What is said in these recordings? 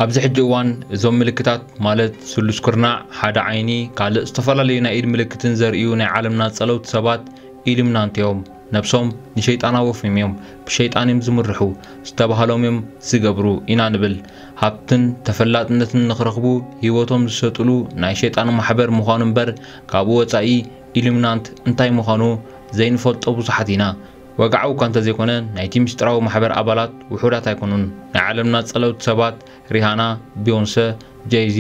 ኣብዚ ሕጂ እዋን እዞም ምልክታት፣ ማለት ስሉስ ኩርናዕ፣ ሓደ ዓይኒ፣ ካልእ ዝተፈላለዩ ናይ ኢድ ምልክትን ዘርእዩ ናይ ዓለምና ጸለውቲ ሰባት ኢሉሚናንቲ እዮም። ነብሶም ንሸይጣን ኣወፍዮም እዮም፣ ብሸይጣን እዮም ዝምርሑ፣ ዝተባህሎም እዮም ዝገብሩ ኢና ንብል። ሃብትን ተፈላጥነትን ንኽረኽቡ ህይወቶም ዝሰጥሉ ናይ ሸይጣን ማሕበር ምዃኑ እምበር፣ ካብኡ ወጻኢ ኢሉሚናንት እንታይ ምዃኑ ዘይንፈልጦ ብዙሓት ኢና። ወግዓዊ እኳ እንተዘይኮነ፣ ናይቲ ምስጢራዊ ማሕበር ኣባላት ውሑዳት ኣይኮኑን። ናይ ዓለምና ጸለውቲ ሰባት፣ ሪሃና፣ ቢዮንሰ፣ ጄይዚ፣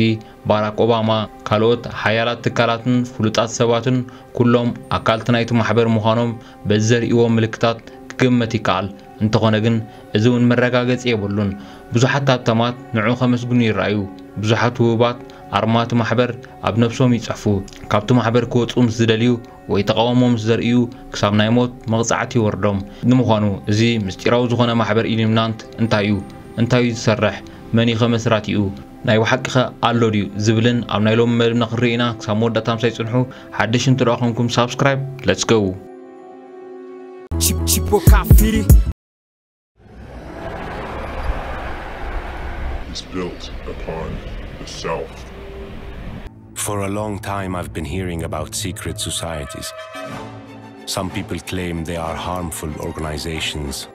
ባራክ ኦባማ፣ ካልኦት ሓያላት ትካላትን ፍሉጣት ሰባትን ኩሎም ኣካልቲ ናይቲ ማሕበር ምዃኖም በዚ ዘርእይዎ ምልክታት ክግመት ይከኣል። እንተኾነ ግን፣ እዚ እውን መረጋገጺ የብሉን። ብዙሓት ሃብታማት ንዕኡ ከመስግኑ ይረኣዩ። ብዙሓት ውሁባት ኣርማ እቲ ማሕበር ኣብ ነብሶም ይጽሕፉ። ካብቲ ማሕበር ክወጹ ምስ ዝደልዩ ወይ ተቓውሞ ምስ ዘርእዩ፣ ክሳብ ናይ ሞት መቕጻዕቲ ይወርዶም። ንምዃኑ፣ እዚ ምስጢራዊ ዝኾነ ማሕበር ኢሉሚናንት እንታይ እዩ? እንታይ እዩ ዝሰርሕ? መን እዩ ከ መስራቲኡ? ናይ ብሓቂ ኸ ኣሎ ድዩ? ዝብልን ኣብ ናይ ሎሚ መደብና ክንርኢ ኢና። ክሳብ መወዳእታ ምሳይ ጽንሑ። ሓድሽ እንተ ደኣ ኾንኩም ሳብስክራይብ። Let's go! Chipocafiri. Is built upon the South. For a long time, I've been hearing about secret societies. Some people claim they are harmful organizations.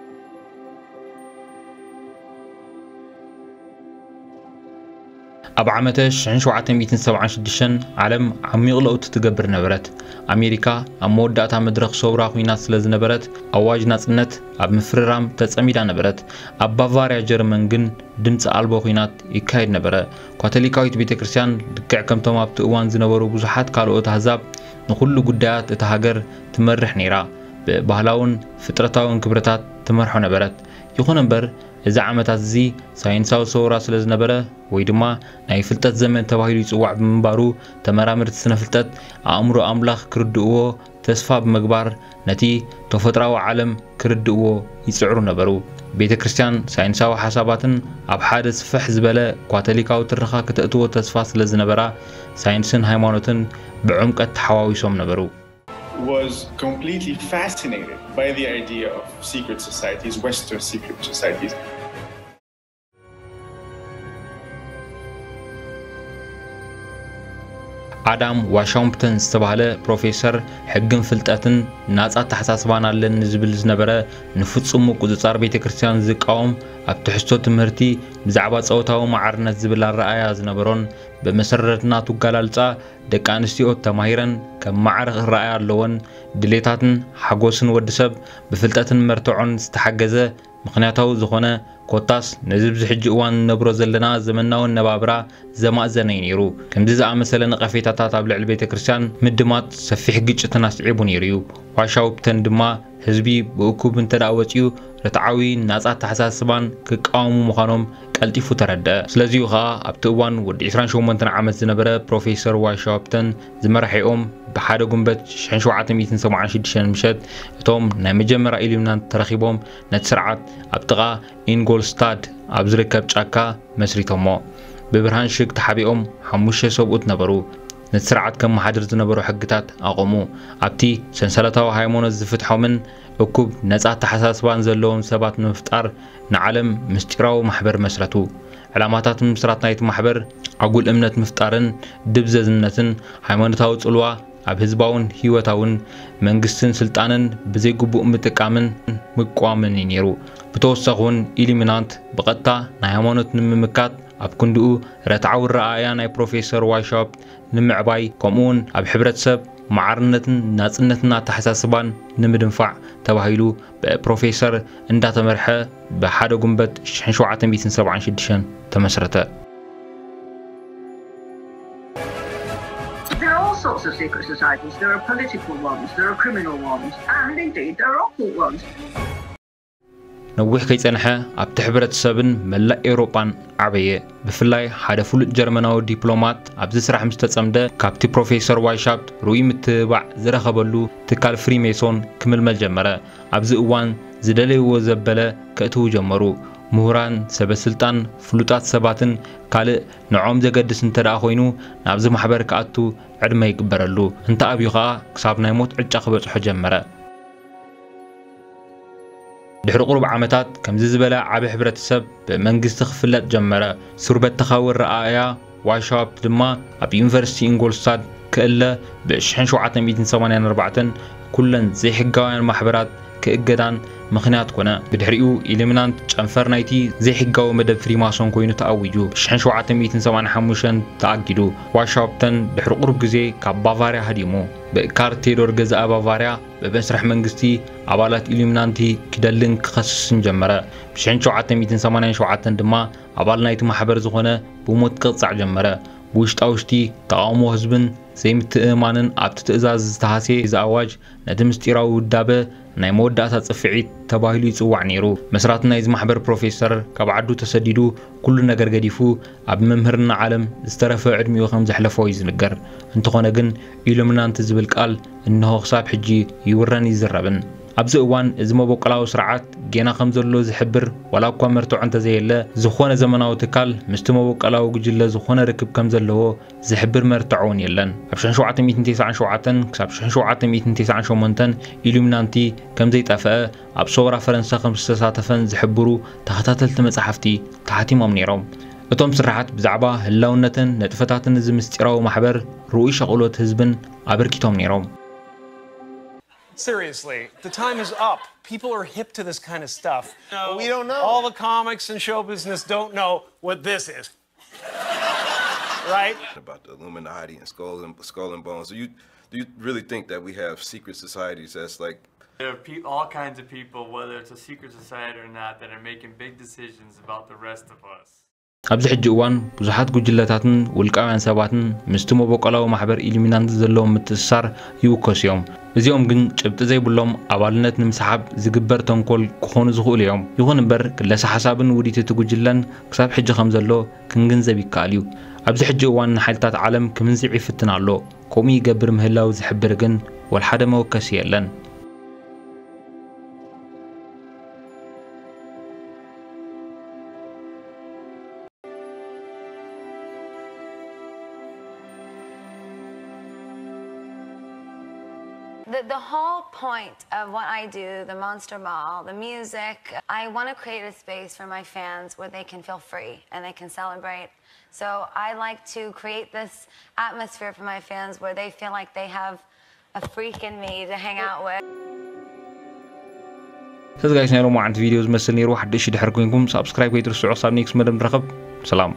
ኣብ ዓመተ ሽሕን ሸውዓተ ሚእትን ሰብዓን ሽዱሽተን ዓለም ዓሚቕ ለውጢ ትገብር ነበረት። ኣሜሪካ ኣብ መወዳእታ መድረኽ ሰውራ ኹናት ስለ ዝነበረት፣ ኣዋጅ ናጽነት ኣብ ምፍርራም ተጸሚዳ ነበረት። ኣብ ባቫርያ ጀርመን ግን ድምጺ ኣልቦ ኹናት ይካየድ ነበረ። ካቶሊካዊት ቤተ ክርስቲያን፣ ልክዕ ከምቶም ኣብቲ እዋን ዝነበሩ ብዙሓት ካልኦት ኣህዛብ፣ ንኹሉ ጉዳያት እታ ሃገር ትመርሕ ነይራ። ብባህላውን ፍጥረታውን ክብርታት ትመርሖ ነበረት። ይኹን እምበር፣ እዚ ዓመታት እዚ ሳይንሳዊ ሰውራ ስለ ዝነበረ፣ ወይ ድማ ናይ ፍልጠት ዘመን ተባሂሉ ይጽዋዕ ብምንባሩ፣ ተመራመርቲ ስነ ፍልጠት ኣእምሮ ኣምላኽ ክርድእዎ ተስፋ ብምግባር፣ ነቲ ተፈጥሮኣዊ ዓለም ክርድእዎ ይጽዕሩ ነበሩ። ቤተ ክርስቲያን ሳይንሳዊ ሓሳባትን ኣብ ሓደ ስፍሕ ዝበለ ኳቶሊካዊ ትረኻ ክተእትዎ ተስፋ ስለ ዝነበራ፣ ሳይንስን ሃይማኖትን ብዕምቀት ተሓዋዊሶም ነበሩ። Was completely fascinated by the idea of secret societies, Western secret societies. ኣዳም ዋሽንግተን ዝተባህለ ፕሮፌሰር፣ ሕግን ፍልጠትን ናጻ ኣተሓሳስባን ኣለኒ ዝብል ዝነበረ፣ ንፍጹም ምቁጽጻር ቤተ ክርስቲያን ዝቃወም፣ ኣብ ትሕዝቶ ትምህርቲ ብዛዕባ ጾታዊ ማዕርነት ዝብል ኣረኣእያ ዝነበሮን፣ ብመሰረት ናቱ ኣገላልጻ፣ ደቂ ኣንስትዮ ተማሂረን ከም ማዕረ ክረኣያ ኣለወን፣ ድሌታትን ሓጎስን ወዲ ሰብ ብፍልጠትን መርትዖን ዝተሓገዘ፣ ምኽንያታዊ ዝኾነ፣ ኮታስ ነዚ ኣብዚ ሕጂ እዋን ንነብሮ ዘለና ዘመናዊ ኣነባብራ ዘማእዘነ እዩ ነይሩ። ከምዚ ዝኣመሰለ ነቐፌታታት ኣብ ልዕሊ ቤተ ክርስቲያን ምድማጽ ሰፊሕ ግጭትን ኣስዒቡ ነይሩ እዩ። ዋሻውፕተን ድማ ህዝቢ ብእኩብ እንተ ደኣ ወጺኡ ርትዓዊ ናጻ ኣተሓሳስባን ክቃወሙ ምዃኖም ቀልጢፉ ተረድአ። ስለዚ'ዩ ኸኣ ኣብቲ እዋን ወዲ ዕስራን ሸሞንተን ዓመት ዝነበረ ፕሮፌሰር ዋሻውፕተን ዝመራሒኦም ብሓደ ጉንበት ሽሕን ሸውዓተ ሚእትን ሰብዓን ሽዱሽተን ምሸት እቶም ናይ መጀመርያ ኢሉሚናት ተረኺቦም ነቲ ስርዓት ኣብ ጥቓ ኢንጎልስታድ ኣብ ዝርከብ ጫካ መስሪቶሞ። ብብርሃን ሽግ ተሓቢኦም ሓሙሽተ ሰብኡት ነበሩ። ነቲ ስርዓት ከመሓድር ዝነበሮ ሕግታት ኣቖሙ። ኣብቲ ሰንሰለታዊ ሃይማኖት ዝፍትሖምን እኩብ ነጻ ኣተሓሳስባን ዘለዎም ሰባት ንምፍጣር ንዓለም ምስጢራዊ ማሕበር መስረቱ። ዕላማታት ምምስራት ናይቲ ማሕበር ኣጉል እምነት ምፍጣርን ድብዘዝነትን፣ ሃይማኖታዊ ጽልዋ ኣብ ህዝባውን ህይወታውን መንግስትን ስልጣንን ብዘይግቡእ ምጥቃምን ምቋምን እዩ ነይሩ። ብተወሳኺ እውን ኢሉሚናት ብቐጥታ ንሃይማኖት ንምምካት ኣብ ክንድኡ ረትዓዊ ኣረኣእያ ናይ ፕሮፌሰር ዋይሻፕ ንምዕባይ፣ ከምኡውን ኣብ ሕብረተሰብ ማዕርነትን ናጽነትን ኣተሓሳስባን ንምድንፋዕ ተባሂሉ ብፕሮፌሰር እንዳተመርሐ ብሓደ ጉንበት ሽሕን ሸውዓተ ሚእትን ሰብዓን ሽዱሽተን ተመስረተ። There are all sorts of secret societies. There are political ones, there are criminal ones, and indeed there are occult ones. ነዊሕ ከይጸንሐ ኣብቲ ሕብረተሰብን መላእ ኤውሮጳን ዓበየ። ብፍላይ ሓደ ፍሉጥ ጀርመናዊ ዲፕሎማት ኣብዚ ስራሕ ምስ ተጸምደ፣ ካብቲ ፕሮፌሰር ዋይሻፕት ርኡይ ምትብባዕ ዝረኸበሉ ትካል ፍሪሜሶን ክምልመል ጀመረ። ኣብዚ እዋን ዝደለይዎ ዘበለ ከእትዉ ጀመሩ። ምሁራን፣ ሰበ ስልጣን፣ ፍሉጣት ሰባትን ካልእ ንዖም ዘገድስ እንተ ደኣ ኮይኑ ናብዚ ማሕበር ክኣቱ ዕድመ ይግበረሉ። እንተ ኣብዩ ኸኣ ክሳብ ናይ ሞት ዕጫ ክበጽሖ ጀመረ። ድሕሪ ቁሩብ ዓመታት ከምዚ ዝበለ ዓቢ ሕብረተሰብ ብመንግስቲ ክፍለጥ ጀመረ። ሱር በተኻዊ ኣረኣእያ ዋሻፕ ድማ ኣብ ዩኒቨርሲቲ ኢንጎልስታድ ክእለ ብ ሽሕን ሸውዓተ ሚእትን ሰማንያን ኣርባዕተን ኩለን ዘይሕጋውያን ማሕበራት ክእገዳን ምኽንያት ኮነ። ብድሕሪኡ ኢሉሚናንት ጨንፈር ናይቲ ዘይሕጋዊ መደብ ፍሪማሶን ኮይኑ ተኣዊጁ። ብ ሽሕን ሸውዓተ ሚእትን ሰማንያን ሓሙሽተን ተኣጊዱ። ዋሻፕተን ድሕሪ ቁሩብ ግዜ ካብ ባቫርያ ሃዲሙ። ብካር ቴዶር ገዛኢ ባቫርያ ብመስርሕ መንግስቲ ኣባላት ኢሉሚናንቲ ክደልን ክኸስስን ጀመረ። ብ ሽሕን ሸውዓተ ሚእትን ሰማንያን ሸውዓተን ድማ ኣባል ናይቲ ማሕበር ዝኾነ ብሞት ክቕጻዕ ጀመረ። ብውሽጣ ውሽጢ ተቓውሞ ህዝብን ዘይምትእምማንን ኣብቲ ትእዛዝ ዝተሃስየ እዚ ኣዋጅ ነቲ ምስጢራዊ ውዳበ ናይ መወዳእታ ጽፍዒት ተባሂሉ ይጽዋዕ ነይሩ። መስራቲ ናይዚ ማሕበር ፕሮፌሰር ካብ ዓዱ ተሰዲዱ ኩሉ ነገር ገዲፉ ኣብ ምምህርና ዓለም ዝተረፈ ዕድሚኡ ከም ዘሕለፎ እዩ ዝንገር። እንተኾነ ግን ኢሉሚናንቲ ዝብል ቃል እንሆ ክሳብ ሕጂ ይውረን ይዝረብን። ኣብዚ እዋን እዚ መበቆላዊ ስርዓት ጌና ከም ዘሎ ዝሕብር ዋላ እኳ መርትዖ እንተዘየለ፣ ዝኾነ ዘመናዊ ትካል ምስቲ መበቆላዊ ጉጅለ ዝኾነ ርክብ ከም ዘለዎ ዝሕብር መርትዖ እውን የለን። ኣብ ሽሕን ሸውዓተ ሚእትን ተስዓን ሸውዓተን ክሳብ ሽሕን ሸውዓተ ሚእትን ተስዓን ሸሞንተን ኢሉሚናንቲ ከም ዘይጠፍአ፣ ኣብ ሰውራ ፈረንሳ ከም ዝተሳተፈን ዝሕብሩ ተኸታተልቲ መጻሕፍቲ ተሓቲሞም ነይሮም። እቶም ስርሓት ብዛዕባ ህላውነትን ንጥፈታትን እዚ ምስጢራዊ ማሕበር ርኡይ ሻቕሎት ህዝብን ኣበርኪቶም ነይሮም። Seriously, the time is up. People are hip to this kind of stuff. We don't know. All the comics and show business don't know what this is. Right? About the Illuminati and Skull and Skull and Bones. Do you do you really think that we have secret societies that's like There are pe- all kinds of people, whether it's a secret society or not, that are making big decisions about the rest of us. ኣብዚ ሕጂ እዋን ብዙሓት ጉጅለታትን ውልቃውያን ሰባትን ምስቲ መበቆላዊ ማሕበር ኢሉሚናንቲ ዘለዎም ምትእስሳር ይውከሱ እዮም። እዚኦም ግን ጭብጢ ዘይብሎም ኣባልነት ንምስሓብ ዝግበር ተንኮል ክኾኑ ዝኽእሉ እዮም። ይኹን እምበር ክለሳ ሓሳብን ውዲት እቲ ጉጅለን ክሳብ ሕጂ ከም ዘሎ ክንግንዘብ ይከኣል እዩ። ኣብዚ ሕጂ እዋን ንሓይልታት ዓለም ክምንዝዕ ይፍትን ኣሎ። ከምኡ ይገብር ምህላው ዝሕብር ግን ወልሓደ መወከሲ የለን። The, the whole point of what I do, the Monster Ball, the music, I want to create a space for my fans where they can feel free and they can celebrate. So I like to create this atmosphere for my fans where they feel like they have a freak in me to hang out with. ተዘጋጅ ናይ ሎማዓንቲ ቪድዮ ዝመስል ነይሩ። ሓድሽ ድሕር ኮይንኩም ሳብስክራይብ ከይትርስዑ። ክሳብ ኔክስት መደብ ንራኸብ። ሰላም።